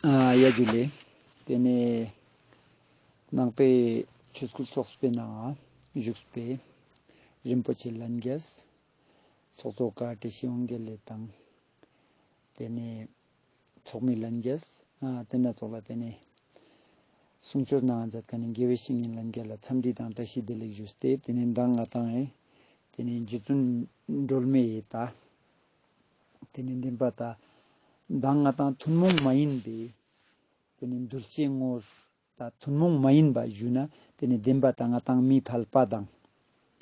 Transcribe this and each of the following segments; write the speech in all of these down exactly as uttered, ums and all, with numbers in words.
ཨ་ཡ་ཇུ་ལེ། ཏེ་ནེ་ནང་པའི་ཆོས་སྐུལ་ཚོགས་པའི་ནང་བཞུགས་པའི་རིན་པོ་ཆེ་ལྷན་རྒྱས། ཚོགས་གཙོ་བཀའ་དྲིན་ཆེ་དབང་རྒྱལ་ལེ་དང་། ཏེ་ནེ་ཚོགས་མི་ལྷན་རྒྱས། ཨ་ཏེ་ན་ཚོགས་ལ་ཏེ་ནེ་གསུང་ཆོས་གནང་མཛད་མཁན་ནི་དགེ་བའི་བཤེས་གཉེན་ལྷན་རྒྱས་ལ་འཚམས་འདྲི་དང་བཀྲ་ཤིས་བདེ་ལེགས་ཞུས་ཏེ། ཏེ་ནེ་མདང་ང་ཏང་ཨེ་ཏེ་ནེ་རྗེ་བཙུན་སྒྲོལ་མའི་ད་ཏེ་ནེ་བདེན་པ་ད་མདང་ང་ཏང་ཐུན་མོང་མ་ཡིན་པའི་ཏེ་ནེ་གདུལ་བྱའི་ངོར་ད་ཐུན་མོང་མ་ཡིན་པ་ཞུ་ན་ཏེ་ནེ་བདེན་པ་ད་ང་ཏང་མི་ཕལ་པ་དང་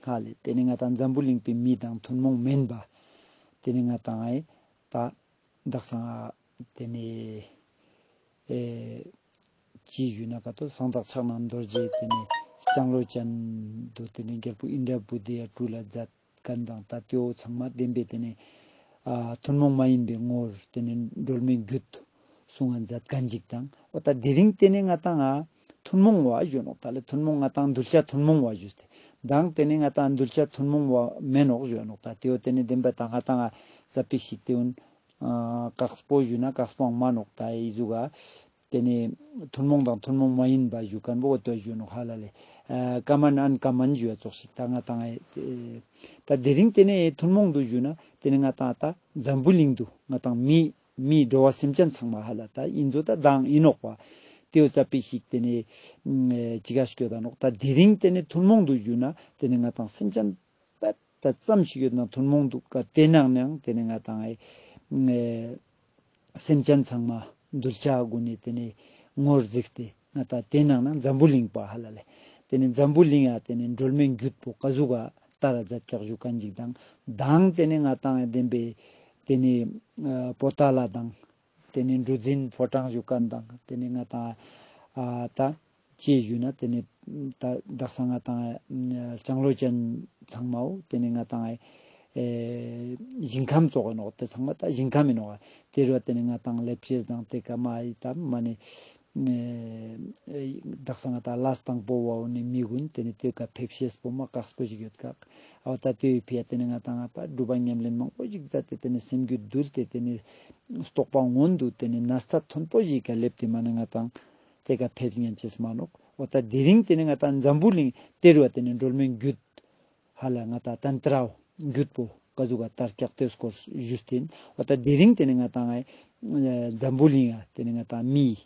ཧ་ལེ། ཏེ་ནེ་ང་ཏང་འཛམ་བུ་གླིང་པའི་མི་དང་ཐུན་མོང་མིན་པ། ཏེ་ནེ་ང་ཏང་ཨེ་ད་དག་ས་ཏེ་ནེ་ཨེ་ཅི་ཞུ་ན་ཀ་ཏོ་གསང་བདག་ཕྱག་ན་རྡོ་རྗེ་ཏེ་ནེ་ལྕང་ལོ་ཅན་དུ་ཏེ་ནེ་རྒྱལ་པོ་ཨིནྡྲ་བྷུ་ཏི་ཡ་སྤྲུལ་ལ་མཛད་མཁན་དང་ད་ཏེའོ་ཚང་མ་བདེན་པའི་ཏེ་ནེ་ཨ་ཐུན་མོང་མ་ཡིན་པའི་ངོར་ཏེ་ནེ་སྒྲོལ་མའི་རྒྱུད་གསུང་ང་མཛད་མཁན་ཅིག་དང་། འོ་ད་དེ་རིང་ཏེ་ནེ་ང་ཏང་ང་ཐུན་མོང་བ་ཞུ་ནོག་ད་ལེ། ཐུན་མོང་ང་ཏང་གདུལ་བྱ་ཐུན་མོང་བ་ཞུས་ཏེ། མདང་ཏེ་ནེ་ང་ཏང་གདུལ་བྱ་ཐུན་མོང་བ་མེན་ནོག་ཞུ་ནོག་ད། ཏེའོ་ཏེ་ནེ་བདེན་པ་ད་ང་ཏང་ང་ཙ་པིག་ཞིག་ཏེའུན་ཨ་དཀགས་པོ་ཞུ་ན་དཀགས་པོའང་མ་ནོག་ད་ཨེ་ཟུག་ག་ཏེ་ནེ་ཐུན་མོང་དང་ཐུན་མོང་མ་ཡིན་པ་ཞུ་མཁན་པོ་འོ་ཏེ་ཞུ་ནོག་ཧ་ལ་ལེ། ཨ་ཀ་མན་ཨན་ཀ་མན་ཞུ་བ་ཙོགས་ཤིག་ད་ང་ཏང་ཨེ་ད་དེ་རིང་ཏེ་ནེ་ཐུན་མོང་དུ་ཞུ་ན་ཏེ་ནེ་ང་ཏང་ད་འཛམ་བུ་གླིང་དུ་ང་ཏང་མི་མི་འགྲོ་བ་སེམས་ཅན་ཚང་མ་ཧ་ལ་ད་ཨིན་ཟོ་ད་མདང་ཨིན་ནོག་པ། ཏེའོ་ཙ་པིག་ཞིག་ཏེ་ནེ་ཨ་ཅི་ག་སྐྱོད་ད་ནོག་ད། དེ་རིང་ཏེ་ནེ་ཐུན་མོང་དུ་ཞུ་ན་ཏེ་ནེ་ང་ཏང་སེམས་ཅན་པད་ད་ཙམ་ཞིག་ཡོད་ན་ཐུན་མོང་དུ་ཀ་ཏེ་ནང་ནའང་ཏེ་ནེ་ང་ཏང་ཨེ་སེམས་ཅན་ཚང་མ་གདུལ་བྱ་གུན་ནི་ཏེ་ནེ་ངོར་གཟིགས་ཏེ་ང་ཏང་ཏེ་ནང་ན་འཛམ་བུ་གླིང་པ་ཧ་ལ་ལེ། ཏེ་ནེ་འཛམ་བུ་གླིང་ཡ་ཏེ་ནེ་སྒྲོལ་མའི་རྒྱུད་པོ་ཀ་ཟུག་ག་ཏར་མཛད་ཀྱག་ཞུ་མཁན་ཅིག་དང་། མདང་ཏེ་ནེ་ང་ཏང་ཨེ་བདེན་པའི་ཏེ་ནེ་ཨ་པོ་ཏཱ་ལ་དང་ཏེ་ནེ་གྲུ་འཛིན་ཕོ་བྲང་ཞུ་མཁན་དང་ཏེ་ནེ་ང་ཏང་ཨ་ད་ཅི་ཞུ་ན་ཏེ་ནེ་ད་དག་ས་ང་ཏང་ཨ་ལྕང་ལོ་ཅན་ཚང་མའོ་ཏེ་ནེ་ང་ཏང་ཨེ་ཨེ་ཞིང་ཁམས་ཙོགས་ཨིན་ནོག་ཏེ་ཚང་མ་ད་ཞིང་ཁམས་ཨིན་ནོག་ཏེ་རུ་བ་ཏེ་ནེ་ང་ཏང་ལེབ་ཅེས་དང་ཏེ་ཀ་མ་ཨི་ད་མ་ནེ་ཨེ་དག་ས་ང་ཏང་ལས་དང་པོ་བའོ་ནེ་མི་གུན་ཏེ་ནེ་ཏེ་ཀ་ཕེབས་ཤེས་པོ་མ་དཀགས་པོ་ཞིག་ཡོད་ཀག་འོ་ད་ཏེའི་ཕི་ཡ་ཏེ་ནེ་ང་ཏང་ཨ་པ་སྒྲུབ་པ་ཉམས་ལེན་མང་པོ་ཞིག་མཛད་དེ་ཏེ་ནེ་སེམས་རྒྱུད་འདུལ་ཏེ་ཏེ་ནེ་རྟོགས་པ་མངོན་དུ་ཏེ་ནེ་ན་ཚ་མཐོན་པོ་ཞིག་ག་ལེབས་ཏེ་མ་ནེ་ང་ཏང་ཏེ་ཀ་ཕེབས་ཉན་ཅེས་མ་ནོག་འོ་ད་དེ་རིང་ཏེ་ནེ་ང་ཏང་འཛམ་བུ་གླིང་ཏེ་རུ་བ་ཏེ་ནེ་སྒྲོལ་མའི་རྒྱུད་ཧ་ལ་ང་ཏང་ཏན་ཏྲའོ་རྒྱུད་པོ་ཀ་ཟུག་ག་ཏར་ཀྱག་ཏེ་སྐོར་ཞུས་ཏེ་ཨིན། འོ་ད་དེ་རིང་ཏེ་ནེ་ང་ཏང་ཨེ་འཛམ་བུ་གླིང་ཡ་ཏེ་ནེ་ང་ཏང་མིའི་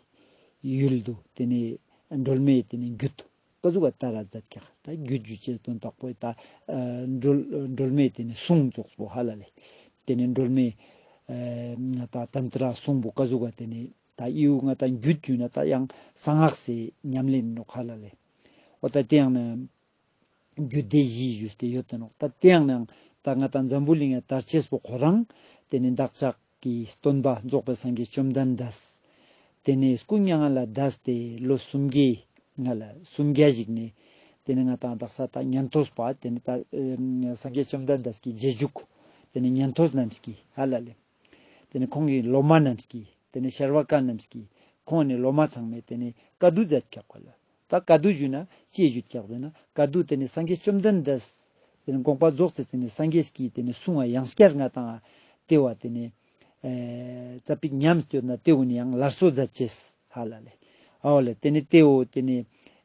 ཡུལ་དུ་ཏེ་ནེ་སྒྲོལ་མའི་ཏེ་ནེ་རྒྱུད་ཀ་ཟུག་ག་ཏར་མཛད་ཀྱག་ད་རྒྱུད་ཞུ་ཅེས་དོན་དག་པོ་ད་ཨ་སྒྲོལ་སྒྲོལ་མའི་ཏེ་ནེ་གསུང་ཙོགས་པོ་ཧ་ལ་ལེ། ཏེ་ནེ་སྒྲོལ་མའི་ཨ་ང་ཏང་ཏན་ཏྲ་གསུང་པོ་ཀ་ཟུག་ག་ཏེ་ནེ་ད་ཨིའུ་ང་ཏང་རྒྱུད་ཞུ་ན་ད་ཡང་གསང་སྔགས་སི་ཉམས་ལེན་ནོག་ཧ་ལ་ལེ། འོ་ད་ཏེ་ཡང་ན་རྒྱུད་སྡེ་བཞི་ཞུས་ཏེ་ཡོད་དེ་ནོག་ད་ཏེ་ཡང་ནའང་ད་ང་ཏང་འཛམ་བུ་གླིང་ཡ་དར་ཅེས་པོ་ཁོ་རང་ཏེ་ནེ་བདག་ཅག་གི་སྟོན་པ་རྫོགས་པའི་སངས་རྒྱས་བཅོམ་ལྡན་འདས་ཏེ་ནེ་སྐུ་མྱ་ངན་ལས་འདས་ཏེ་ལོ་སུམ་བརྒྱའི་ང་ལ་སུམ་བརྒྱ་ཞིག་ནེ་ཏེ་ནེ་ང་ཏང་དག་ས་ད་ཉན་ཐོས་པ་ཏེ་ནེ་ད་ཨེ་སངས་རྒྱས་བཅོམ་ལྡན་འདས་ཀྱི་རྗེས་འཇུག་ཏེ་ནེ་ཉན་ཐོས་རྣམས་ཀྱི་ཧ་ལ་ལེ། ཏེ་ནེ་ཁོང་གི་སློབ་མ་རྣམས་ཀྱི་ཏེ་ནེ་ཤ་ར་བ་ཀ་རྣམས་ཀྱི་ཁོང་ནི་སློབ་མ་ཚང་མས་ཏེ་ནེ་བཀའ་བསྡུ་མཛད་ཀྱག་ག་ལ། ད་བཀའ་བསྡུ་ཞུ་ན་ཅི་ཞུ་ཀྱག་ཟེར་ན་བཀའ་བསྡུ་ཏེ་ནེ་སངས་རྒྱས་བཅོམ་ལྡན་འདས་ཏེ་ནེ་དགོངས་པ་རྫོགས་ཏེ་ཏེ་ནེ་སངས་རྒྱས་ཀྱི་ཏེ་ནེ་གསུང་བ་ཡང་སྐྱར་ང་ཏང་ཏེ་བ་ཏེ་ནེ་ཨེ་ཙ་པིག་ཉམས་ཏེ་ཡོད་ན་ཏེ་བོ་ནི་ཡང་སླར་གསོ་མཛད་ཅེས་ཧ་ལ་ལེ། འོ་ལེ་ཏེ་ནེ་ཏེ་བོ་ཏེ་ནེ་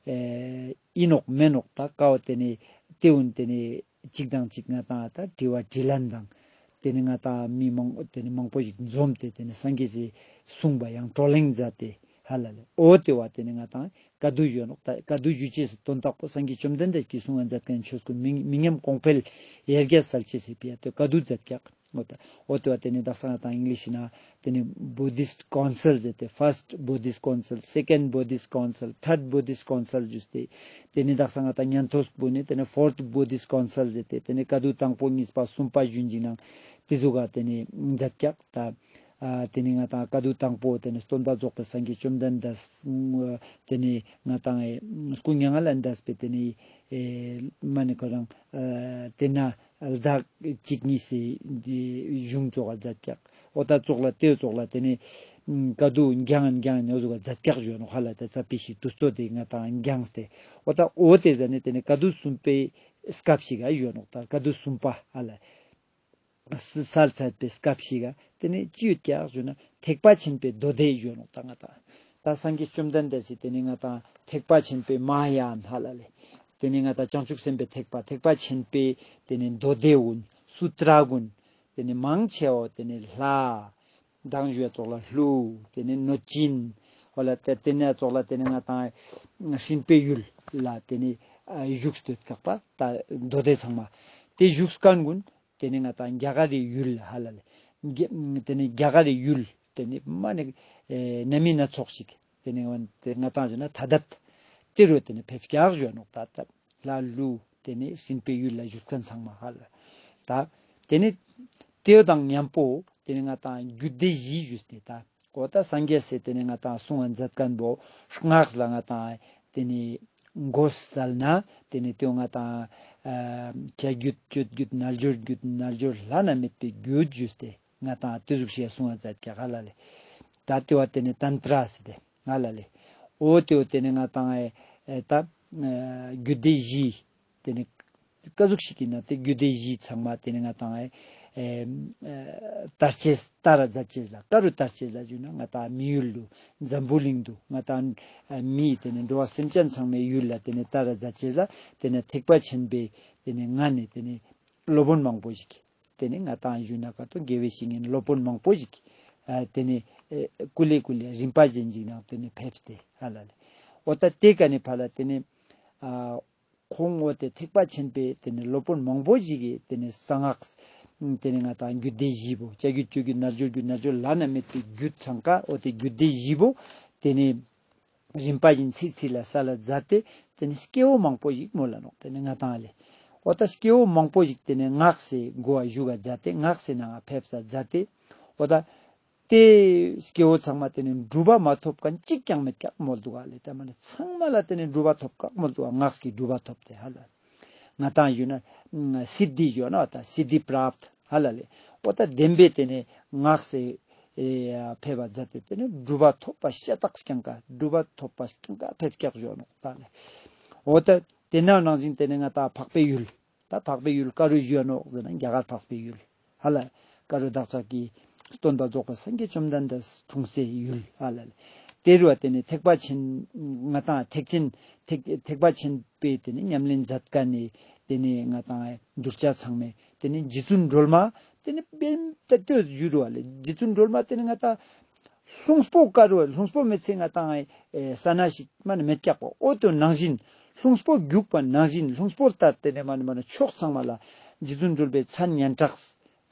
ཨེ་ཨིན་ནོག་མེན་ནོག་ད་ཀ་བོ་ཏེ་ནེ་ཏེ་བོ་ནི་ཏེ་ནེ་གཅིག་དང་གཅིག་ང་ཏང་ད་དྲི་བ་དྲིས་ལན་དང་། ཏེ་ནེ་ང་ཏང་མི་མང་ཏེ་ནེ་མང་པོ་ཞིག་འཛོམས་ཏེ་ཏེ་ནེ་སངས་རྒྱས་སི་གསུངས་པ་ཡང་བགྲོ་གླེང་མཛད་དེ་ཧ་ལ་ལེ། འོ་ཏེ་བ་ཏེ་ནེ་ང་ཏང་བཀའ་བསྡུ་ཞུ་ནོག་ད་བཀའ་བསྡུ་ཞུ་ཅེས་སི་དོན་དག་པོ་སངས་རྒྱས་བཅོམ་ལྡན་འདས་ཀྱིས་གསུང་བ་མཛད་མཁན་ཆོས་སྐུ་མི་མི་ཉམས་གོང་འཕེལ་ཡར་རྒྱས་སལ་ཅེས་སི་ཕི་ཡ་ཏེ་བཀའ་བསྡུ་མཛད་ཀྱག་འོ་ད་འོ་ཏེ་བ་ཏེ་ནེ་དག་ས་ང་ཏང་ཨིང་ལིཤ་ན་ཏེ་ནེ་བུ་དིསྟ་ཀའུན་སིལ་ཟེར་ཏེ་ཕརསྟ་བུ་དིསྟ་ཀའུན་སིལ་སེ་ཀེནཌ་བུ་དིསྟ་ཀའུན་སིལ་ཐརཌ་བུ་དིསྟ་ཀའུན་སིལ་ཞུས་ཏེ་ཏེ་ནེ་དག་ས་ང་ཏང་ཉན་ཐོས་པོ་ནི་ཏེ་ནེ་ཕོརཐ་བུ་དིསྟ་ཀའུན་སིལ་ཟེར་ཏེ་ཏེ་ནེ་བཀའ་བསྡུ་དང་པོ་གཉིས་པ་གསུམ་པ་ཞུན་ཅིག་ནང་ཏེ་ཟུག་ག་ཏེ་ནེ་མཛད་ཀྱག་ད། ཨ་ཏེ་ནེ་ང་ཏང་བཀའ་བསྡུ་དང་པོ་ཏེ་ནེ་སྟོན་པ་རྫོགས་པའི་སངས་རྒྱས་བཅོམ་ལྡན་འདས་ཏེ་ནེ་ང་ཏང་ཨེ་སྐུ་མྱ་ངན་ལས་འདས་པའི་ཏེ་ནེ་ཨེ་མ་ནེ་ཁོ་རང་ཨ་ཏེ་ན་ཟླ་གཅིག་གཉིས་སི་གཞུང་ཙོགས་ལ་མཛད་ཀྱག་འོ་ད་ཙོགས་ལ་ཏེ་ཙོགས་ལ་ཏེ་ནེ་བཀའ་བསྡུ་འགྱངས་འགྱངས་ནེ་འོ་ཟུག་ག་མཛད་ཀྱག་ཞུ་ནོག་ཧ་ལ་ཏེ་ཙ་པིག་ཞིག་དུས་ཚོད་ཏེ་ང་ཏང་འགྱངས་ཏེ་འོ་ད་འོ་ཏེ་ཟ་ནེ་ཏེ་ནེ་བཀའ་བསྡུ་གསུམ་པའི་སྐབས་ཤིག་ག་ཞུ་ནོག་ད་བཀའ་བསྡུ་གསུམ་པ་ཧ་ལ། སལ་ཚར་པའི་སྐབས་ཤིག་ག་དེ་ནེ་ཅི་ཡོད་ཀྱག་ཞུ་ན་ཐེག་པ་ཆེན་པོའི་མདོ་སྡེ་ཡོད་ནོག་ད་ང་ཏང་། ད་སངས་རྒྱས་བཅོམ་ལྡན་འདས་སི་དེ་ནེ་ང་ཏང་ཐེག་པ་ཆེན་པོའི་མ་ཧཱ་ཡཱན་ཧ་ལ་ལེ། དེ་ནེ་ང་ཏང་བྱང་ཆུབ་སེམས་དཔའི་ཐེག་པ་ཐེག་པ་ཆེན་པོའི་དེ་ནེ་མདོ་སྡེ་གུན་སུ་ཏྲ་གུན་དེ་ནེ་མང་ཆེ་བོ་དེ་ནེ་ལྷ་མདང་ཞུ་བ་ཙོགས་ལ་ཀླུ། དེ་ནེ་གནོད་སྦྱིན། འོ་ལ་དེ་དེ་ནེ་ཙོགས་ལ་དེ་ནེ་ང་ཏང་སྲིན་པོའི་ཡུལ་ལ་དེ་ནེ་ཨ་བཞུགས་སྡོད་ཀྱག་པ་ད་མདོ་སྡེ་ཚང་མ། དེ་བཞུགས་ཁན་གུན་དེ་ནེ་ང་ཏང་རྒྱ་གར་རི་ཡུལ་ཧ་ལ་ལེ། རྒྱ་དེ་ནེ་རྒྱ་གར་རི་ཡུལ་དེ་ནེ་མ་ནེ་ཨེ་སྣ་མིན་སྣ་ཚོགས་ཤིག་དེ་ནེ་འོན་དེ་ང་ཏང་ཞུ་ན་ཐ་དད་དེ་རུ་དེ་ནེ་ཕེབས་ཀྱག་ཞུ་ནོག་ད་ད། ལྷ་ཀླུ་དེ་ནེ་སྲིན་པོའི་ཡུལ་ལ་བཞུགས་ཁན་ཚང་མ་ཧ་ལ། ད་དེ་ནེ་དེའོ་དང་མཉམ་པོ་དེ་ནེ་ང་ཏང་རྒྱུད་སྡེ་བཞི་ཞུས་ཏེ་ད། འོ་ད་སངས་རྒྱས་སི་དེ་ནེ་ང་ཏང་གསུང་བ་མཛད་ཁན་བོ་སྔགས་ལ་ང་ཏང་དེ་ནེ་མགོ་སལ་ན་དེ་ནེ་དེའོ་ང་ཏང་ཨ་བྱ་རྒྱུད་སྤྱོད་རྒྱུད་རྣལ་འབྱོར་རྒྱུད་རྣལ་འབྱོར་བླ་ན་མེད་པའི་རྒྱུད་ཞུས་ཏེ། ང་ཏང་དེ་ཟུག་ཤིག་གསུང་བ་མཛད་ཀྱག་ཧ་ལ་ལེ། ད་དེ་བོ་དེ་ནེ་ཏན་ཏྲ་ཟེར་ཏེ་ཧ་ལ་ལེ། འོ་དེ་བོ་དེ་ནེ་ང་ཏང་ཨེ་ད་ཨ་རྒྱུད་སྡེ་བཞི་དེ་ནེ་ཀ་ཟུག་ཤིག་ཡིན་ན་དེ་རྒྱུད་སྡེ་བཞི་ཚང་མ་དེ་ནེ་ང་ཏང་ཨེ་ཨེ་ཨ་དར་ཅེས་དར་ར་མཛད་ཅེས་ལ་ཀ་རུ་དར་ཅེས་ལ་ཞུ་ན་ང་ཏང་མི་ཡུལ་དུ་འཛམ་བུ་གླིང་དུ་ང་ཏང་ཨ་མི་དེ་ནེ་འགྲོ་བ་སེམས་ཅན་ཚང་མའི་ཡུལ་ལ་དེ་ནེ་དར་ར་མཛད་ཅེས་ལ་དེ་ནེ་ཐེག་པ་ཆེན་པོའི་དེ་ནེ་ང་ནེ་དེ་ནེ་སློབ་དཔོན་མང་པོ་ཞིག་དེ་ནེ་ང་ཏང་ཞུ་ན་ཀ་ཏོ་དགེ་བའི་བཤེས་གཉེན་སློབ་དཔོན་མང་པོ་ཞིག་ཨ་དེ་ནེ་ཨེ་ཀུ་ལེ་ཀུ་ལེ་རིམ་པ་ཅན་ཞིག་ནང་དེ་ནེ་ཕེབས་ཏེ་ཧ་ལ་ལེ། འོ་ད་དེ་ཀ་ནེ་ཕར་ལ་དེ་ནེ་ཨ་ཁོང་འོ་དེ་ཐེག་པ་ཆེན་པོའི་དེ་ནེ་སློབ་དཔོན་མང་པོ་ཞིག་གི་དེ་ནེ་གསང་སྔགས་དེ་ནེ་ང་ཏང་རྒྱུད་སྡེ་བཞི་པོ་བྱ་རྒྱུད་སྤྱོད་རྒྱུད་རྣལ་འབྱོར་རྒྱུད་རྣལ་འབྱོར་བླ་ན་མེད་པའི་རྒྱུད་ཚང་ཀ་འོ་དེ་རྒྱུད་སྡེ་བཞི་པོ་དེ་ནེ་རིམ་པ་བཞིན་ཚིར་ཚིར་ལ་སལ་ལ་མཛད་དེ་དེ་ནེ་སྐྱེ་བོ་མང་པོ་ཞིག་མོལ་ལ་ནོག་དེ་ནེ་ང་ཏང་ལེ། འོ་ད་སྐྱེ་བོ་མང་པོ་ཞིག་དེ་ནེ་སྔགས་སི་གོ་བ་ཞུགས་ལ་མཛད་དེ་སྔགས་སི་ནང་ང་ཕེབས་ས་མཛད་དེ། འོ་ད་དེ་སྐྱེ་བོ་ཚང་མ་དེ་ནེ་གྲུབ་པ་མ་ཐོབ་ཁན་གཅིག་ཀྱང་མེད་ཀྱག་མོལ་འདུག་ག་ལེ། ད་མ་ནེ་ཚང་མ་ལ་དེ་ནེ་གྲུབ་པ་ཐོབ་ཀྱག་མོལ་འདུག་ག། སྔགས་ཀྱི་གྲུབ་པ་ཐོབ་སྟེ་ཧ་ལ། ང་ཏང་ཞུ་ན་སིདྡྷི་ཞུ་ན་ད་སིདྡྷི་པྲཱཔྟ་ཧ་ལ་ལེ། འོ་ད་བདེན་པའི་དེ་ནེ་སྔགས་སི་ཨེ་ཕེབས་པ་མཛད་དེ་དེ་ནེ་གྲུབ་པ་ཐོབ་པ་ཤ་སྟག་རྐྱང་ཀ་གྲུབ་པ་ཐོབ་པ་རྐྱང་ཀ་ཕེབས་ཀྱག་ཞུ་ནོག་ད་ལེ། འོ་ད་དེ་ནང་ནང་བཞིན་དེ་ནེ་ང་ཏང་འཕགས་པའི་ཡུལ། ད་འཕགས་པའི་ཡུལ་ཀ་རུ་བཞུགས་ནོག་ཟེར་ན་རྒྱ་གར་འཕགས་པའི་ཡུལ་ཧ་ལ། ཀ་རུ་བདག་ཅག་གི་སྟོན་པ་རྫོགས་པ་སངས་རྒྱས་བཅོམ་ལྡན་འདས་འཁྲུངས་སའི་ཡུལ་ཧ་ལ་ལེ། དེ་རུ་བ་དེ་ནེ་ཐེག་པ་ཆེན་ང་ཏང་ཐེག་ཆེན་ཐེག་ཐེག་པ་ཆེན་པོའི་དེ་ནེ་ཉམས་ལེན་མཛད་ཁན་ནི་དེ་ནེ་ང་ཏང་གདུལ་བྱ་ཚང་མས་དེ་ནེ་རྗེ་བཙུན་སྒྲོལ་མ་དེ་ནེ་བེམ་ད་ལྟོས་ཞུ་རུ་བ་ལེ། རྗེ་བཙུན་སྒྲོལ་མ་དེ་ནེ་ང་ཏང་ལྷུང་སྤོ་ཀ་རུ་ལྷུང་སྤོ་མེད་ཚེ་ང་ཏང་ཨེ་ས་ན་ཞིག་མ་ནེ་མེད་ཀྱག་པ། འོ་དོ་ནང་བཞིན་ལྷུང་སྤོ་རྒྱུག་པ་ནང་བཞིན་ལྷུང་སྤོ་ལྟར་དེ་ནེ་མ་ནེ་མ་ནེ་ཕྱོགས་ཚང་མ་ལ་རྗེ་བཙུན་སྒྲོལ་མའི་མཚན་སྙན་གྲགས་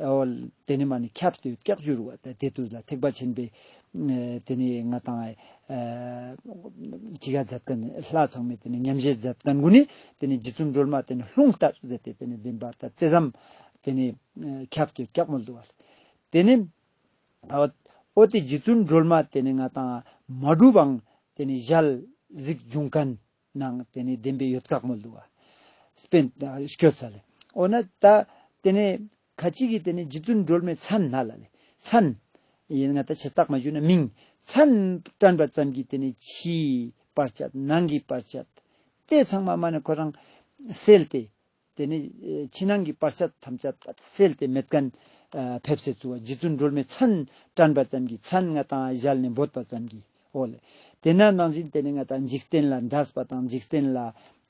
འོ་དེ་ནེ་མ་ནེ་ཁྱབ་སྟེ་ཡོད་ཀྱག་ཞུ་རུ་བ། ད་དེ་དུས་ལ་ཐེག་པ་ཆེན་པོའི་ཨེ་དེ་ནེ་ང་ཏང་ཨེ་ཅི་ག་མཛད་ཁན་ལྷ་ཚང་མས་དེ་ནེ་ཉམས་བཞེས་མཛད་ཁན་གུན་ནི་དེ་ནེ་རྗེ་བཙུན་སྒྲོལ་མ་དེ་ནེ་ལྷུང་ལྟར་ཟེར་ཏེ་དེ་ནེ་བདེན་པ་ད་དེ་ཙམ་དེ་ནེ་ཨེ་ཁྱབ་སྟེ་ཡོད་ཀྱག་མོལ་འདུག་བ། དེ་ནེ་འོ་འོ་དེ་རྗེ་བཙུན་སྒྲོལ་མ་དེ་ནེ་ང་ཏང་མ་གྲུབ་པའང་དེ་ནེ་ཞལ་གཟིགས་འབྱུང་ཁན་ནང་དེ་ནེ་བདེན་པའི་ཡོད་ཀྱག་མོལ་འདུག་བ། སྤེན་སྐྱོད་ས་ལེ། འོ་ན་ད་དེ་ནེ་ཁ་ཅིག་གི་དེ་ནེ་རྗེ་བཙུན་སྒྲོལ་མའི་མཚན་ཧ་ལ་ལེ། མཚན་ཡིན་ང་ད་ཆེ་རྟགས་མ་ཞུ་ན་མིང་མཚན་དྲན་པ་ཙམ་གྱིས་དེ་ནེ་ཕྱིའི་བར་ཆད་ནང་གི་བར་ཆད་དེ་ཚང་མ་མ་ནེ་ཁོ་རང་སེལ་ཏེ། དེ་ནེ་ཕྱི་ནང་གི་བར་ཆད་ཐམས་ཅད་སེལ་ཏེ་མེད་ཁན་ཕེབས་སེ་ཚུགས་པ། རྗེ་བཙུན་སྒྲོལ་མའི་མཚན་དྲན་པ་ཙམ་གྱིས་མཚན་ང་ཏང་ཞལ་ནེ་འབོད་པ་ཙམ་གྱིས་འོ་ལེ། དེ་ནང་ནང་བཞིན་དེ་ནེ་ང་ཏང་འཇིག་རྟེན་ལ་འདས་པ་དང་འཇིག་རྟེན་ལ་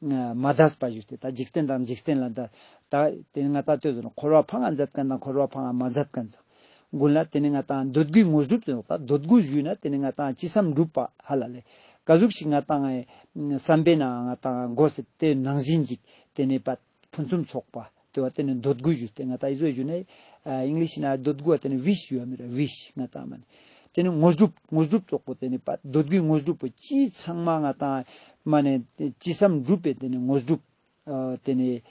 མ་འདས་པ་ཞུས་ཏེ་ད་འཇིག་རྟེན་དང་འཇིག་རྟེན་ལ་འདས་ད་དེ་ནེ་ང་ཏང་ལྟོས་ཟེར་ན་འཁོར་བ་ཕང་ང་མཛད་ཁན་དང་འཁོར་བ་ཕང་ང་མ་མཛད་ཁན་ཚང་གུན་ལ་དེ་ནེ་ང་ཏང་འདོད་དགུའི་དངོས་གྲུབ་ཟེར་ནོག། ད་འདོད་དགུ་ཞུས་ན་དེ་ནེ་ང་ཏང་ཅི་བསམ་འགྲུབ་པ་ཧ་ལ་ལེ། ཀ་ཟུག་ཞིག་ང་ཏང་བསམ་པའི་ནང་ང་ཏང་དགོས་སེ་དེ་ནང་བཞིན་ཅིག་དེ་ནེ་པ་ཕུན་སུམ་ཚོགས་པ་དེ་བ་དེ་ནེ་འདོད་དགུ་ཞུས་ཏེ་ང་ཏང་ཨི་ཟོ་ཞུ་ན་ཨིང་ལིཤ་ན་འདོད་དགུ་བ་དེ་ནེ་ཝིཤ་ཞུ་བ་མི་ར་ཝིཤ་ང་ཏང་མ་ནེ་དེ་ནེ་དངོས་གྲུབ་དངོས་གྲུབ་ཙོག་པོ་དེ་ནེ་པ་འདོད་དགུའི་དངོས་གྲུབ་པོ་ཅི་ཚང་མ་ང་ཏང་མ་ནེ་ཅི་བསམ་འགྲུབ་པའི་དེ་ནེ་དངོས་གྲུབ། ཨ་དེ་ནེ་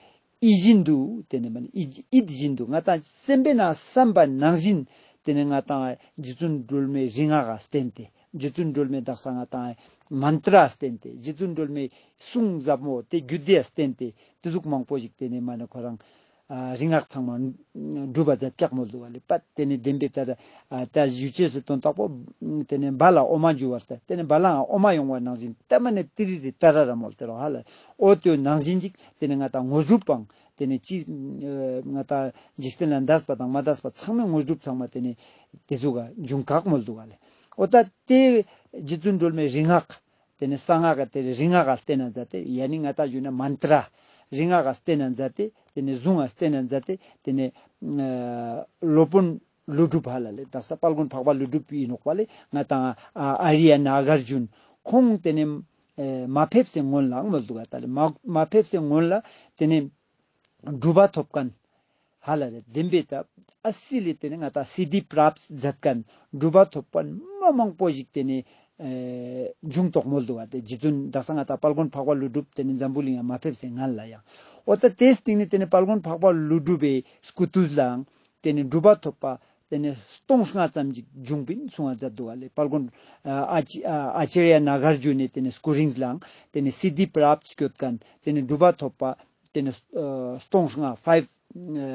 ཡིད་བཞིན་དུ་དེ་ནེ་མ་ནེ་ཡིད་ཡིད་བཞིན་དུ་ང་ཏང་སེམས་པའི་ནང་བསམ་པ་ནང་བཞིན་དེ་ནེ་ང་ཏང་རྗེ་བཙུན་སྒྲོལ་མའི་རིག་སྔགས་ལ་བརྟེན་ཏེ་རྗེ་བཙུན་སྒྲོལ་མའི་དག་ས་ང་ཏང་མན་ཏྲ་ལ་བརྟེན་ཏེ་རྗེ་བཙུན་སྒྲོལ་མའི་གསུང་ཟབ་མོ་དེ་རྒྱུད་སྡེ་ལ་བརྟེན་ཏེ་དེ་ཟུག་མང་པོ་ཞིག་དེ་ནེ་མ་ནེ་ཁོ་རང་ ཨ་རིག་སྔགས་ཚང་མ་སྒྲུབ་པ་མཛད་ཀྱག་མོལ་འདུག་ག་ལེ། པ་ཏེ་ནེ་བདེན་པའི་ལྟར་ཨ་ད་ཞུ་ཅེས་སི་དོན་དག་པོ་ཏེ་ནེ་བ་ལ་འོ་མ་འཇུ་བ་སྟེ་ཏེ་ནེ་བ་ལའང་འོ་མ་ཡོང་བ་ནང་བཞིན་ཏ་མ་ནེ་ཏི་རི་རི་ཏ་ར་ར་མོལ་ཏེ་རོ་ཧ་ལ་འོ་ཏེ་ནང་བཞིན་ཅིག་ཏེ་ནེ་ང་ཏང་དངོས་གྲུབ་པའང་ཏེ་ནེ་ཅི་ང་ཏང་འཇིག་རྟེན་ལ་འདས་པ་དང་མ་འདས་པ་ཚང་མའི་དངོས་གྲུབ་ཚང་མ་ཏེ་ནེ་ཏེ་ཟུག་ག་འབྱུང་ཀྱག་མོལ་འདུག་ག་ལེ། འོ་ད་ཏེ་རྗེ་བཙུན་སྒྲོལ་མའི་རིག་སྔགས་ཏེ་ནེ་གསང་སྔགས་ཀ་ཏེ་རིག་སྔགས་ཀ་བསྟེན་ན་མཛད་དེ་ཡ་ནི་ང་ཏང་ཞུ་ན་མན་ཏྲ་རིག་སྔགས་ཀ་བསྟེན་ན་མཛད་དེ་ཏེ་ནེ་གཟུངས་ཀ་བསྟེན་ན་མཛད་དེ་ཏེ་ནེ་ཨ་སློབ་དཔོན་ཀླུ་སྒྲུབ་ཧ་ལ་ལེ། དག་ས་དཔལ་མགོན་འཕགས་པ་ཀླུ་སྒྲུབ་ཨིན་ནོག་པ་ལེ། ང་ཏང་ཨ་ཨ་རི་ཡ་ནཱ་གར་ཇུན་ཁོང་ཏེ་ནེ་ཨེ་མ་ཕེབས་སེ་སྔོན་ལའང་མོལ་འདུག་ག་ད་ལེ། མ་མ་ཕེབས་སེ་སྔོན་ལ་ཏེ་ནེ་གྲུབ་པ་ཐོབ་མཁན་ཧ་ལ་ལེ། བདེན་པའི་ད་ཨ་སི་ལེ་ཏེ་ནེ་ང་ཏང་སི་དྷི་པྲབ་མཛད་མཁན་གྲུབ་པ་ཐོབ་མཁན་མ་མང་པོ་ཞིག་ཏེ་ནེ་ཨེ་བྱུང་ཏོག་མོལ་འདུག་ག་ཏེ་རྗེ་བཙུན་དག་ས་ང་ཏང་དཔལ་མགོན་འཕགས་པ་ཀླུ་སྒྲུབ་ཏེ་ནེ་འཛམ་བུ་གླིང་ང་མ་ཕེབས་སེ་སྔན་ལ་ཡང་། འོ་ད་ཏེའི་སྟིང་ནེ་ཏེ་ནེ་དཔལ་མགོན་འཕགས་པ་ཀླུ་སྒྲུབ་པའི་སྐུ་དུས་ལའང་ཏེ་ནེ་གྲུབ་པ་ཐོབ་པ་ཏེ་ནེ་སྟོང་ལྔ་ཙམ་ཞིག་བྱུང་པིན་གསུང་བ་མཛད་འདུག་ག་ལེ། དཔལ་མགོན་ཨ་ཨ་ཅི་ཨ་ཨ་ཅཱརྱ་ནཱ་གར་ཇུན་ནི་ཏེ་ནེ་སྐུ་རིང་ལའང་ཏེ་ནེ་སི་དྷི་པྲབ་སྐྱོད་མཁན་ཏེ་ནེ་གྲུབ་པ་ཐོབ་པ་ཏེ་ནེ་ཨ་སྟོང་ལྔ་ཕའིབ་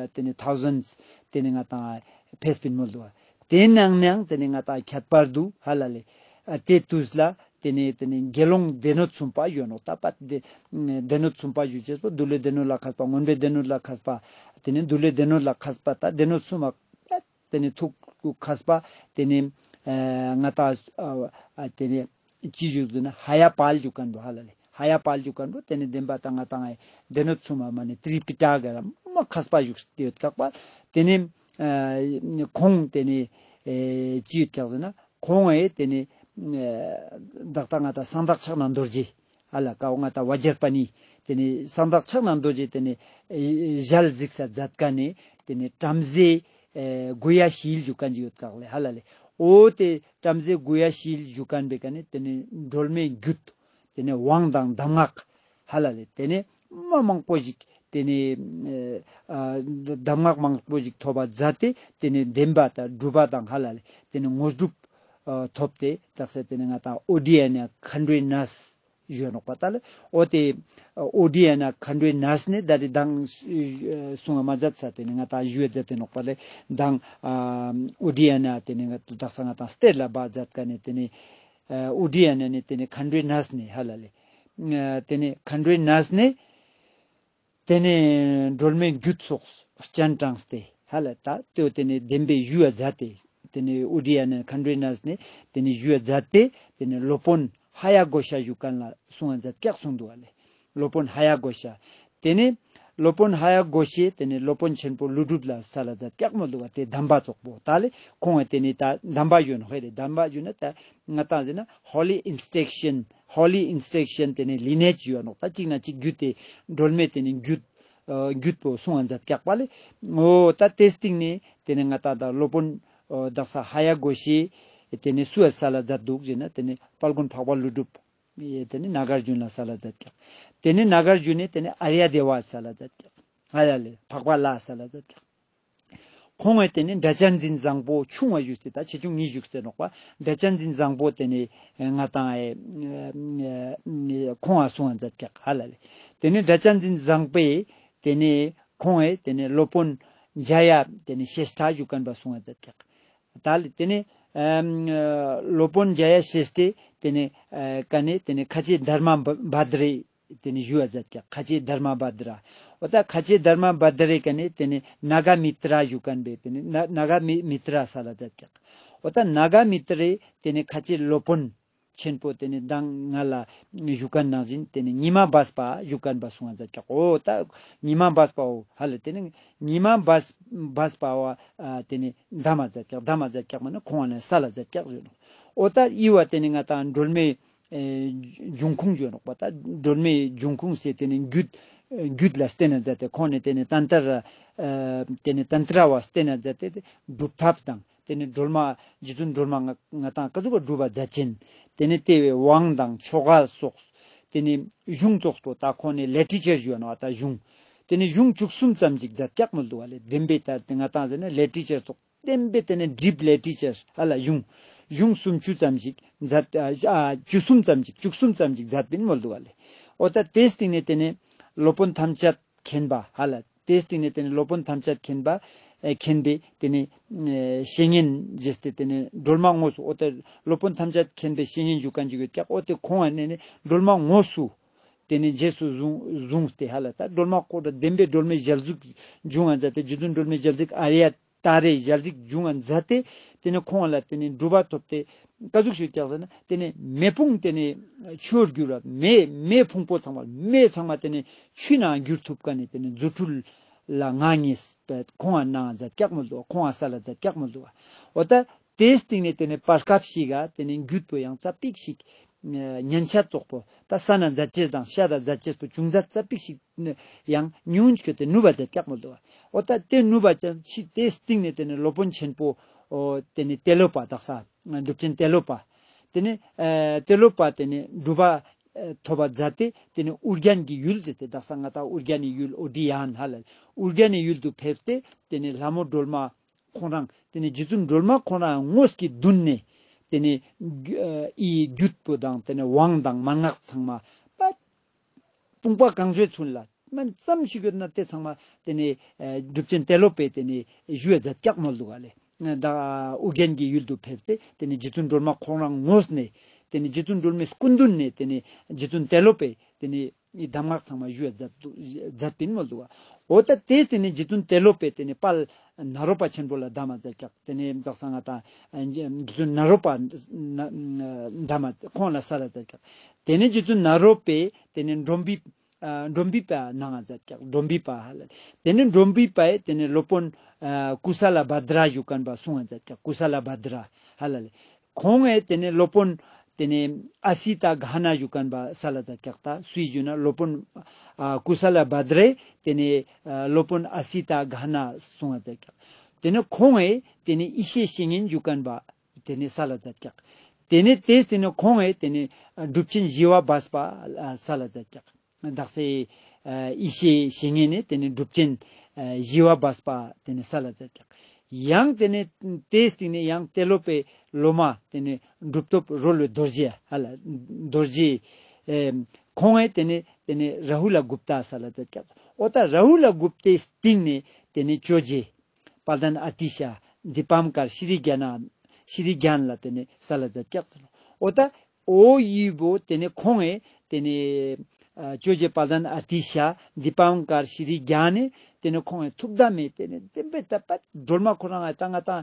ཨ་ཏེ་ནེ་ཐའུ་ཟེན་ཏེ་ནེ་ང་ཏང་ཕེབས་པིན་མོལ་འདུག་ག་ཏེའི་ནང་ནའང་ཏེ་ནེ་ང་ཏང་ཁྱད་པར་དུ་ཧ་ལ་ལེ། ཨ་ཏེ་དུས་ལ་ཏེ་ནེ་ཏེ་ནེ་དགེ་སློང་སྡེ་སྣོད་གསུམ་པ་ཡོད་ནོག་ད་པ་ཏེ་སྡེ་སྣོད་གསུམ་པ་ཞུ་ཅེས་པོ་འདུལ་བའི་སྡེ་སྣོད་ལ་མཁས་པ་མངོན་པའི་སྡེ་སྣོད་ལ་མཁས་པ་ཏེ་ནེ་འདུལ་བའི་སྡེ་སྣོད་ལ་མཁས་པ་ད་སྡེ་སྣོད་གསུམ་པ་ཏེ་ནེ་ཐུགས་མཁས་པ་ཏེ་ནེ་ཨ་ང་ཏང་ཨ་ཏེ་ནེ་ཅི་ཞུ་ཟེར་ན་ཧ་ཡ་པཱལ་ཞུ་མཁན་པོ་ཧ་ལ་ལེ། ཧ་ཡ་པཱལ་ཞུ་མཁན་པོ་ཏེ་ནེ་བདེན་པ་ད་ང་ཏང་ཨེ་སྡེ་སྣོད་གསུམ་པ་མ་ནེ་ཏྲི་པི་ཊ་ཀ་ར་མ་མཁས་པ་ཞུ་ཡོད་ཀྱག་པ། ཏེ་ནེ་ཨ་ཁོང་ཏེ་ནེ་ཨེ་ཅི་ཡོད་ཀྱག་ཟེར་ན་ཁོང་ཨེ་ཏེ་ནེ་ཨ་བདག་ད་ང་ཏང་གསང་བདག་ཕྱག་ན་རྡོ་རྗེ་ཧ་ལ་ཀའོ་ང་ཏང་བཛྲ་པཱ་ཎི་ཏེ་ནེ་གསང་བདག་ཕྱག་ན་རྡོ་རྗེ་ཏེ་ནེ་ཨེ་ཞལ་གཟིགས་ས་མཛད་མཁན་ནི་ཏེ་ནེ་བྲམ་ཟེ་ཨེ་གུ་ཡ་ཤཱི་ལ་ཞུ་མཁན་ཅིག་ཡོད་ཀྱག་ལེ་ཧ་ལ་ལེ། འོ་ཏེ་བྲམ་ཟེ་གུ་ཡ་ཤཱི་ལ་ཞུ་མཁན་པའི་ཀ་ནེ་ཏེ་ནེ་སྒྲོལ་མའི་རྒྱུད་ཏེ་ནེ་དབང་དང་གདམས་ངག་ཧ་ལ་ལེ་ཏེ་ནེ་མ་མང་པོ་ཞིག་ཏེ་ནེ་ཨ་གདམས་ངག་མང་པོ་ཞིག་ཐོབ་པ་མཛད་དེ་ཏེ་ནེ་བདེན་པ་དང་གྲུབ་པ་དང་ཧ་ལ་ལེ་ཏེ་ནེ་དངོས་གྲུབ་ཨ་ཐོབ་སྟེ་དག་ས་ཏེ་ནེ་ང་ཏང་ཨོ་ཌི་ཡ་ན་མཁའ་འགྲོའི་གནས་ཞུ་ནོག་པ་ད་ལེ། འོ་ཏེ་ཨོ་ཌི་ཡ་ན་མཁའ་འགྲོའི་གནས་ནེ་ད་རེ་མདང་གསུང་བ་མ་མཛད་ས་ཏེ་ནེ་ང་ཏང་ཞུ་བ་མཛད་དེ་ནོག་པ་ལེ། མདང་ཨ་ཨོ་ཌི་ཡ་ན་ཏེ་ནེ་ང་དག་ས་ང་ཏང་གཏེར་ལ་བ་མཛད་མཁན་ནི་ཏེ་ནེ་ཨ་ཨོ་ཌི་ཡ་ན་ནེ་ཏེ་ནེ་མཁའ་འགྲོའི་གནས་ནེ་ཧ་ལ་ལེ། ཨ་ཏེ་ནེ་མཁའ་འགྲོའི་གནས་ནེ་ཏེ་ནེ་སྒྲོལ་མའི་རྒྱུད་སོགས་སྤྱན་དྲངས་ཏེ་ཧ་ལ་ད་ཏེ་ཏེ་ནེ་བདེན་པའི་ཞུ་བ་མཛད་དེ་ཏེ་ནེ་ཨོ་ཌི་ཡ་ན་མཁའ་འགྲོའི་གནས་ནེ་ཏེ་ནེ་ཞུ་བ་མཛད་དེ་ཏེ་ནེ་སློབ་དཔོན་ཧ་ཡ་གོ་ཤ་ཞུ་མཁན་ལ་གསུང་བ་མཛད་ཀྱག་གསུངས་འདུག་ག་ལེ། སློབ་དཔོན་ཧ་ཡ་གོ་ཤ། ཏེ་ནེ་སློབ་དཔོན་ཧ་ཡ་གོ་ཤས་ཏེ་ནེ་སློབ་དཔོན་ཆེན་པོ་ཀླུ་སྒྲུབ་ལ་སལ་ལ་མཛད་ཀྱག་མོལ་འདུག་ག་ཏེ་གདམས་པ་ཙོགས་པོ་ད་ལེ་ཁོང་ངི་ཏེ་ནེ་ད་གདམས་པ་ཞུ་ནོག་ཧེ་རེ་གདམས་པ་ཞུ་ན་ད་ང་ཏང་ཟེར་ན་ཧོ་ལི་ཨིན་སི་ཊྲག་ཤན་ཧོ་ལི་ཨིན་སི་ཊྲག་ཤན་ཏེ་ནེ་ལི་ནེཇ་ཞུ་ནོག་ད་ཅིག་ན་ཅིག་རྒྱུད་དེ་སྒྲོལ་མའི་ཏེ་ནེ་རྒྱུད་ཨ་རྒྱུད་པོ་གསུང་བ་མཛད་ཀྱག་པ་ལེ། འོ་ད་ཏེ་སྟིང་ནེ་ཏེ་ནེ་ང་ཏང་ད་སློབ་དཔོན་ཨ་དག་ས་ཧ་ཡ་གོ་ཤས་ཏེ་ནེ་སུའ་སལ་ལ་མཛད་འདུག་ཟེར་ན་ཏེ་ནེ་དཔལ་མགོན་འཕགས་པ་ཀླུ་སྒྲུབ། ཡེ་ཏེ་ནེ་ནཱ་གར་ཇུན་ལ་སལ་ལ་མཛད་ཀྱག་ཏེ་ནེ་ནཱ་གར་ཇུན་ནེ་ཏེ་ནེ་ཨཱརྱ་དེ་བ་སལ་ལ་མཛད་ཀྱག་ཧ་ལ་ལེ་འཕགས་པ་ལྷ་སལ་ལ་མཛད་ཀྱག་ཁོང་ངི་ཏེ་ནེ་སྒྲ་གཅན་འཛིན་བཟང་པོ་ཆུང་བ་བཞུགས་ཏེ་ད་ཆེ་ཆུང་གཉིས་བཞུགས་ཏེ་ནོག་པ། སྒྲ་གཅན་འཛིན་བཟང་པོ་ཏེ་ནེ་ང་ཏང་ཨེ་ཁོང་ང་གསུང་བ་མཛད་ཀྱག་ཧ་ལ་ལེ། ཏེ་ནེ་སྒྲ་གཅན་འཛིན་བཟང་པོས་ཏེ་ནེ་ཁོང་ངི་ཏེ་ནེ་སློབ་དཔོན་འཇའ་ཡ་ཏེ་ནེ་ཤེས་ཐྲ་ཞུ་མཁན་པ་གསུང་བ་མཛད་ཀྱག་ད་ལེ་ཏེ་ནེ་ཨ་སློབ་དཔོན་འཇའ་ཡ་ཤེས་ཐྲས་ཏེ་ནེ་ཨ་ཀ་ནེ་ཏེ་ནེ་ཁ་ཆེ་དྷརྨ་བྷ་དྲ་ཏེ་ནེ་ཞུ་བ་མཛད་ཀྱག་ཁ་ཆེ་དྷརྨ་བྷ་དྲ། འོ་ད་ཁ་ཆེ་དྷརྨ་བྷ་དྲའི་ཀ་ནེ་ཏེ་ནེ་ནཱ་ག་མི་ཏྲ་ཞུ་མཁན་པས་ཏེ་ནེ་ནཱ་ག་མི་ཏྲ་སལ་ལ་མཛད་ཀྱག་འོ་ད་ནཱ་ག་མི་ཏྲས་ཏེ་ནེ་ཁ་ཆེ་སློབ་དཔོན་ཆེན་པོ་ཏེ་ནེ་མདང་ང་ལ་ཞུ་མཁན་ནང་བཞིན་ཏེ་ནེ་ཉི་མ་སྦས་པ་ཞུ་མཁན་པ་གསུང་བ་མཛད་ཀྱག་འོ་ད་ཉི་མ་སྦས་པའོ་ཧ་ལ་ཏེ་ནེ་ཉི་མ་སྦས་སྦས་པའོ་ཨ་ཏེ་ནེ་གདམས་པ་མཛད་ཀྱག་གདམས་པ་མཛད་ཀྱག་མ་ནེ་ཁོང་ང་ནེ་སལ་ལ་མཛད་ཀྱག་ཞུ་ནོག་འོ་ད་ཨི་བ་ཏེ་ནེ་ང་ཏང་སྒྲོལ་མའི་ཨེ་འབྱུང་ཁུངས་ཞུ་ནོག་པ། ད་སྒྲོལ་མའི་འབྱུང་ཁུངས་སེ་ཏེ་ནེ་རྒྱུད་རྒྱུད་ལ་བརྟེན་ན་མཛད་དེ་ཁོང་ནེ་ཏེ་ནེ་ཏན་ཏྲ་ཨ་ཏེ་ནེ་ཏན་ཏྲ་བ་བརྟེན་ན་མཛད་དེ་སྒྲུབ་ཐབས་དང་ཏེ་ནེ་སྒྲོལ་མ་རྗེ་བཙུན་སྒྲོལ་མ་ང་ང་ཏང་ཀ་ཟུག་ག་སྒྲུབ་པ་མཛད་ཅེན་ཏེ་ནེ་ཏེ་བའི་དབང་དང་ཆོ་ག་སོགས་ཏེ་ནེ་གཞུང་ཙོགས་པོ་ད་ཁོང་ནེ་ལི་ཊེ་རེ་ཅར་ཞུ་ནོག་ད་གཞུང་ཏེ་ནེ་གཞུང་བཅུ་གསུམ་ཙམ་ཞིག་མཛད་ཀྱག་མོལ་འདུག་ག་ལེ། བདེན་པའི་ད་ང་ཏང་ཟེར་ན་ལི་ཊེ་རེ་ཅར་ཙོགས་བསྟན་པའི་ཏེ་ནེ་ཌིབ་ལི་ཊེ་རེ་ཅར་ཧ་ལ་གཞུང་གཞུང་སུམ་ཅུ་ཙམ་ཞིག་མཛད་ཨ་བཅུ་གསུམ་ཙམ་ཞིག་བཅུ་གསུམ་ཙམ་ཞིག་མཛད་པིན་མོལ་འདུག་ག་ལེ། འོ་ད་ཏེའི་སྟིང་ནེ་ཏེ་ནེ་སློབ་དཔོན་ཐམས་ཅད་མཁྱེན་པ་ཧ་ལ་ དེའི་སྟེང་ནས་དེ་ནི་སློབ་དཔོན་ཐམས་ཅད་མཁྱེན་པ་ཨེ་མཁྱེན་པའི་དེ་ནི་ཨེ་བཤེས་གཉེན་བྱས་ཏེ་དེ་ནི་སྒྲོལ་མ་དངོས་སུ་འོ་དེ་སློབ་དཔོན་ཐམས་ཅད་མཁྱེན་པའི་བཤེས་གཉེན་ཞུ་མཁན་ཅིག་ཡོད་ཀྱག་འོ་དེ་ཁོང་ངི་ནི་སྒྲོལ་མ་དངོས་སུ་དེ་ནི་རྗེས་སུ་བཟུང་བཟུང་སྟེ་ཧ་ལ་ད་སྒྲོལ་མ་ཁོ་ར་བདེན་པའི་སྒྲོལ་མའི་ཞལ་གཟིགས་འབྱུང་བ་མཛད་དེ་རྗེ་བཙུན་སྒྲོལ་མའི་ཞལ་གཟིགས་ཨཱརྱ་ཏཱ་རེའི་ཞལ་གཟིགས་འབྱུང་བ་མཛད་དེ་དེ་ནི་ཁོང་ལ་དེ་ནི་གྲུབ་པ་ཐོབ་སྟེ་ཀ་ཟུག་ཞིག་ཀྱག་ཟེར་ན་དེ་ནི་མེ་ཕུང་དེ་ནི་ཆུར་གྱུར་བ་མེ་མེ་ཕུང་པོ་ཚང་མ་མེ་ཚང་མ་དེ་ནི་ཆུ་ནང་གྱུར་ཐུབ་མཁན་ནི་དེ་ནི་རྫུ་འཕྲུལ་ལ་ངང་ངེས་པའི་ཁོང་ང་གནང་མཛད་ཀྱག་མོལ་འདུག་ཁོང་ང་སལ་མཛད་ཀྱག་མོལ་འདུག་འོ་ད་དེའི་སྟེང་ནས་དེ་ནི་བར་སྐབས་ཤིག་ག་དེ་ནི་རྒྱུད་པོ་ཡང་ཙ་པིག་ཞིག་ཉན་ཆ་ཙོག་པོ་ད་ས་ན་མཛད་ཅེས་དང་ཤ་ད་མཛད་ཅེས་པོ་ཅུང་ཟད་ཙ་པིག་ཞིག་ཡང་ཉུང་ཆོས་ཏེ་ནུབ་པ་མཛད་ཀྱག་མོལ་འདུག་འོ་ད་དེ་ནུབ་པ་ཅན་ཕྱི་དེའི་སྟེང་ནས་དེ་ནི་སློབ་དཔོན་ཆེན་པོ་འོ་དེ་ནི་ཏེ་ལོ་པ་དག་ས་གྲུབ་ཆེན་ཏེ་ལོ་པ། དེ་ནི་ཨ་ཏེ་ལོ་པ་དེ་ནི་གྲུབ་པ་ཨ་ཐོབ་པ་མཛད་དེ་དེ་ནི་ཨུ་རྒྱན་གྱི་ཡུལ་ཟེར་ཏེ་དག་ས་ང་ཏང་ཨུ་རྒྱན་གྱི་ཡུལ་ཨོ་ཌི་ཡན་ཧ་ལ་ཨུ་རྒྱན་གྱི་ཡུལ་དུ་ཕེབས་ཏེ་དེ་ནི་ལྷ་མོ་སྒྲོལ་མ་ཁོང་རང་དེ་ནི་རྗེ་བཙུན་སྒྲོལ་མ་ཁོང་རང་དངོས་ཀྱི་མདུན་ནས་དེ་ནི་ཨི་རྒྱུད་པོ་དང་དེ་ནི་དབང་དང་མན་ངག་ཚང་མ་པ་དཔུང་པ་གང་བྱོའི་ཚུན་ལ་མན་ཙམ་ཞིག་ཡོད་ན་དེ་ཚང་མ་དེ་ནི་ཨ་གྲུབ་ཆེན་ཏེ་ལོ་པས་དེ་ནི་ཞུ་བ་མཛད་ཀྱག་མོལ་འདུག་ག་ལེ། ད་ཨུ་རྒྱན་གྱི་ཡུལ་དུ་ཕེབས་ཏེ་དེ་ནི་རྗེ་བཙུན་སྒྲོལ་མ་ཁོང་རང་དངོས་ནས་དེ་ནི་རྗེ་བཙུན་སྒྲོལ་མའི་སྐུ་མདུན་ནས་དེ་ནི་རྗེ་བཙུན་ཏེ་ལོ་པས་དེ་ནི་གདམས་ངག་ཚང་མ་ཞུ་བ་མཛད་འདུག་མཛད་པིན་མོལ་འདུག་ག་འོ་ད་དེས་དེ་ནི་རྗེ་བཙུན་ཏེ་ལོ་པས་དེ་ནི་དཔལ་ནཱ་རོ་པ་ཆེན་པོ་ལ་གདམས་མ་མཛད་ཀྱག་དེ་ནི་དག་ས་ང་ཏང་རྗེ་བཙུན་ནཱ་རོ་པ་གདམས་མ་ཁོང་ལ་སལ་མཛད་ཀྱག་དེ་ནི་རྗེ་བཙུན་ནཱ་རོ་པས་དེ་ནི་འགྲོམ་བུའི་ཨ་འགྲོམ་བུའི་པ་གནང་ང་མཛད་ཀྱག་འགྲོམ་བུའི་པ་ཧ་ལ། དེ་ནི་འགྲོམ་བུའི་པས་དེ་ནི་སློབ་དཔོན་ཨ་ཀུ་ས་ལ་བྷ་དྲ་ཞུ་མཁན་པ་གསུང་ང་མཛད་ཀྱག་ཀུ་ས་ལ་བྷ་དྲ་ཧ་ལ་ལེ། ཁོང་ངི་དེ་ནི་སློབ་དཔོན་དེ་ནི་ཨ་སི་ཏ་གྷ་ན་ཞུ་མཁན་པ་སལ་མཛད་ཀྱག་ད་སུའི་ཞུ་ན་སློབ་དཔོན་ཨ་ཀུ་ས་ལ་བྷ་དྲའི་དེ་ནི་ཨ་སློབ་དཔོན་ཨ་སི་ཏ་གྷ་ན་གསུང་ང་མཛད་ཀྱག་དེ་ནི་ཁོང་ངི་དེ་ནི་ཡེ་ཤེས་བཤེས་གཉེན་ཞུ་མཁན་པ་དེ་ནི་སལ་མཛད་ཀྱག་དེ་ནི་དེས་དེ་ནི་ཁོང་ངི་དེ་ནི་གྲུབ་ཆེན་ཞི་བ་སྦས་པ་སལ་མཛད་ཀྱག་དག་སའི་ཨ་ཡེ་ཤེས་བཤེས་གཉེན་ནི་དེ་ནི་གྲུབ་ཆེན་ཨ་ཞི་བ་སྦས་པ་དེ་ནི་སལ་མཛད་ཀྱག་ཡང་དེ་ནི་དེའི་སྟེང་ནས་ཡང་ཏེ་ལོ་པའི་སློབ་མ་དེ་ནི་གྲུབ་ཐོབ་རོལ་བའི་རྡོ་རྗེ་ཧ་ལ་རྡོ་རྗེ་ཨེ་ཁོང་ངི་དེ་ནི་དེ་ནི་རཱ་ཧུ་ལ་གུབ་ཏ་སལ་མཛད་ཀྱག་འོ་ད་རཱ་ཧུ་ལ་གུབ་ཏའི་སྟེང་ནས་དེ་ནི་ཇོ་རྗེ་དཔལ་ལྡན་ཨ་ཏི་ཤ་དི་པཾ་ཀར་ཤྲི་རྒྱ་ན་ཤྲི་རྒྱན་ལ་དེ་ནི་སལ་མཛད་ཀྱག་ཟེར་ནོག་འོ་ད་འོ་ཡི་བོ་དེ་ནི་ཁོང་ངི་དེ་ནི་ཨ་ཇོ་རྗེ་དཔལ་ལྡན་ཨ་ཏི་ཤ་དི་པཾ་ཀར་ཤྲི་རྒྱན་ནི་དེ་ནི་ཁོང་ངི་ཐུགས་དམ་མེ་དེ་ནི་བདེན་པའི་ད་པ་སྒྲོལ་མ་ཁོ་རང་ང་ད་ང་ད་ཨ་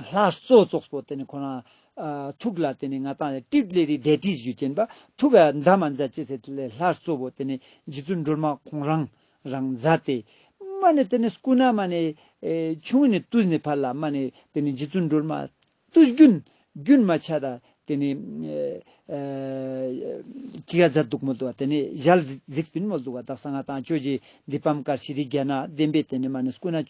ལྷ་གཙོ་ཙོགས་པོ་དེ་ནི་ཁོ་རང་ཨ་ཐུགས་ལ་དེ་ནི་ང་ད་ཏིབ་ལེ་རི་ཌེ་ཊིས་ཞུ་ཅན་པ་ཐུགས་ཨ་དམ་མ་མཛད་ཅེས་ཟེར་ལེ་ལྷ་གཙོ་བོ་དེ་ནི་རྗེ་བཙུན་སྒྲོལ་མ་ཁོང་རང་རང་མཛད་དེ་མ་ནི་དེ་ནི་སྐུ་ན་མ་ནི་ཨེ་ཆུང་ནས་དུས་ནས་ཕར་ལ་མ་ནི་དེ་ནི་རྗེ་བཙུན་སྒྲོལ་མ་དུས་རྒྱུན་རྒྱུན་མ་ཆད་ད་དེ་ནི་ཨེ་ཅི་ག་མཛད་འདུག་མོལ་འདུག་པ། དེ་ནི་ཞལ་གཟིགས་པིན་མོལ་འདུག་པ། དག་ས་ང་ཏང་ཇོ་རྗེ་དི་པཾ་ཀར་ཤྲི་རྒྱན་ན་བདེན་པའི་དེ་ནི་མ་ནི་སྐུ་ན་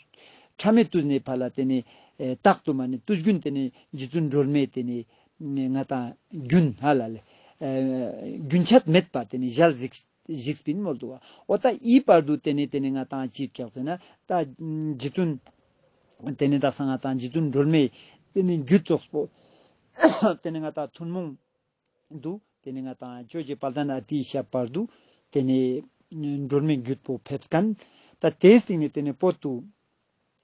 ཕྲ་མེད་དུས་ནས་ཕར་ལ་དེ་ནི་ཨེ་རྟག་ཏུ་མ་ནི་དུས་རྒྱུན་དེ་ནི་རྗེ་བཙུན་སྒྲོལ་མའི་དེ་ནི་ང་ཏང་རྒྱུན་ཧ་ལ་ལེ་ཨེ་རྒྱུན་ཆད་མེད་པ་དེ་ནི་ཞལ་གཟིགས་གཟིགས་པིན་མོལ་འདུག་པ། འོ་ད་འི་བར་དུ་དེ་ནི་དེ་ནི་ང་ཏང་ཅི་ཀྱག་ཟེར་ན་ད་རྗེ་བཙུན་དེ་ནི་དག་ས་ང་ཏང་རྗེ་བཙུན་སྒྲོལ་མའི་དེ་ནི་རྒྱུད་ཙོགས་པོ་དེ་ནི་ང་ཏང་ཐུན་མོང་དུ་དེ་ནི་ང་ཏང་ཇོ་རྗེ་དཔལ་ལྡན་ཨ་ཏི་ཤ་བར་དུ་དེ་ནི་སྒྲོལ་མའི་རྒྱུད་པོ་ཕེབས་མཁན། ད་དེའི་སྟེང་ནས་དེ་ནི་བོད་དུ་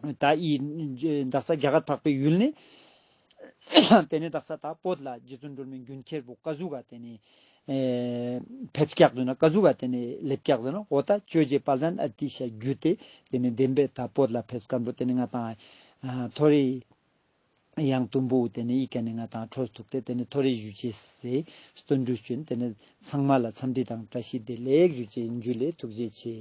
ད་འི་དག་ས་རྒྱ་གར་འཕགས་པའི་ཡུལ་ནས་དེ་ནི་དག་ས་ད་བོད་ལ་རྗེ་བཙུན་སྒྲོལ་མའི་རྒྱུན་ཁྱེར་པོ་ཀ་ཟུག་ག་དེ་ནི་ཨེ་ཕེབས་ཀྱག་ཟེར་ན་ཀ་ཟུག་ག་དེ་ནི་ལེབས་ཀྱག་ཟེར་ན། འོ་ད་ཇོ་རྗེ་དཔལ་ལྡན་ཨ་ཏི་ཤ་བརྒྱུད་དེ་དེ་ནི་བདེན་པའི་ད་བོད་ལ་ཕེབས་མཁན་པོ་དེ་ནི་ང་ཏང་ཨ་ཐོ་རེ་ཡང་དུམ་བུ་དེ་ནི་འི་ཀ་ནི་ང་ཏང་འཕྲོ་ཐུག་སྟེ་དེ་ནི་ཐོ་རེ་ཞུ་ཅེས་སི་བརྩོན་འགྲུས་བྱོན། དེ་ནི་ཚང་མ་ལ་འཚམས་འདྲི་དང་བཀྲ་ཤིས་བདེ་ལེགས་ཞུ་ཅེས་ཡིན། ཇུ་ལེ། ཐུགས་རྗེ་ཆེ།